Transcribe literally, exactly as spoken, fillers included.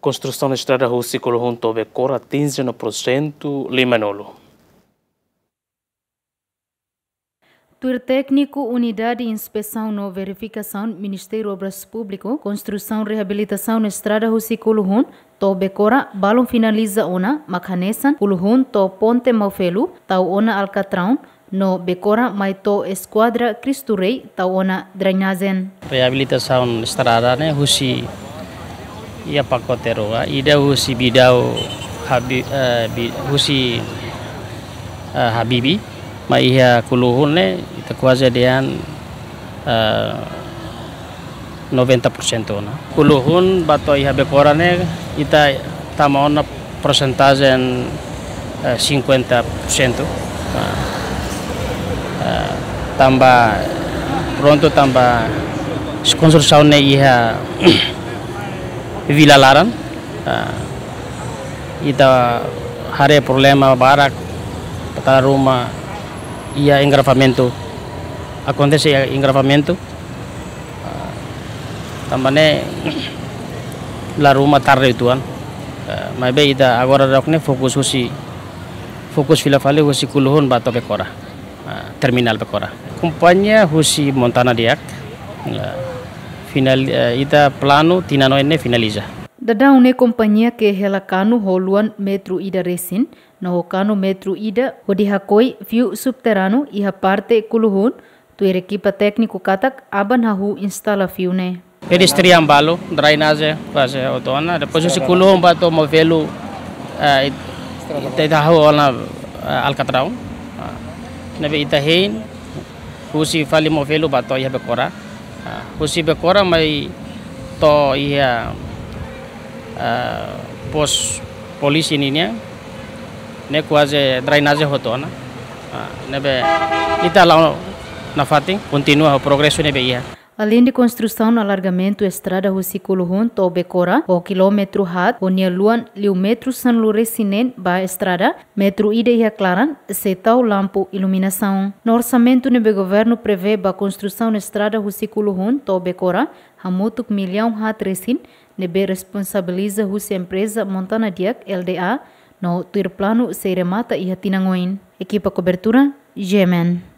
Konstrusaun estrada husi Kuluhun to'o Bekora atinje no porsentu lima-nulu. Tuir tékniku Unidade Inspesaun no Verifikasaun Ministériu Obras Públiku, konstrusaun reabilitasaun estrada husi Kuluhun to'o Bekora balun finaliza ona, mak hanesan Kuluhun to'o Ponte Maufelu tau ona alkatraun, no Bekora mai to'o Eskuadra Cristo Rei tau ona drenajen. Reabilitasaun estrada ne'e husi iha pakote rua, ida husi Bidau Habi-, eh, Bi-, husi, eh, Habibi, mai iha Kuluhun ne'e ita kuaze dehan, eh, noventa por cento ona. Kuluhun ba to'o iha Bekora ne'e ita tama ona porsentajen, eh, cinquenta por cento. Ah, eh, tanba, prontu tanba konstrusaun ne'e iha vila laran. Ah, ita haree problema barak, tara ruma iha engarrafamentu. Akontese iha engarrafamentu. Ah, tanba ne'e la ruma tarde uitoan. Ah, maibé ita agora daudaun ne'e fokus husi, fokus fila fali husi Kuluhun ba to'o Bekora. Ah, terminál Bekora. Kompañia husi Montana Diak, ah, final, ah, ita planu tinan oin ne'e finaliza. Daudaun ne'e kompañia ke'e hela kanu ho luan metru ida resin, no ho kanu metru ida hodi hakoi fiu subterráneu iha parte Kuluhun, tuir ekipa tékniku katak aban hahú instala fiu ne'e. Pedestri balu, drenajen, kuaze hotu ona, depois husi Kuluhun ba to'o Maufelu, eh, it-, ita, ita hahú ona, eh, alkatraun. Ah, ne'ebé ita hein, husi fali Maufelu ba to'o iha Bekora. Ah, husi Bekora mai to'o iha, ah, pos polísia ninian, ne'e kuaze drenajen hotu ona. Ah, ne'ebé ita la'o nafatin, kontinua ho progresu ne'ebé iha. Aleinde konstrusaun alargamentu estrada husi Kuluhun to'o Bekora, ho kilómetru haat, ho nia luan liu metru sanulu-resin-neen ba estrada, metru ida iha klaran, sei tau lampu iluminasaun. No orsamentu ne'ebé governu prevee ba konstrusaun estrada husi Kuluhun to'o Bekora, hamutuk millaun haat resin, ne'ebé responsabiliza husi empreza Montana Diak L D A, no tuir planu sei remata iha tinan oin. Ekipa kobertura, G M N.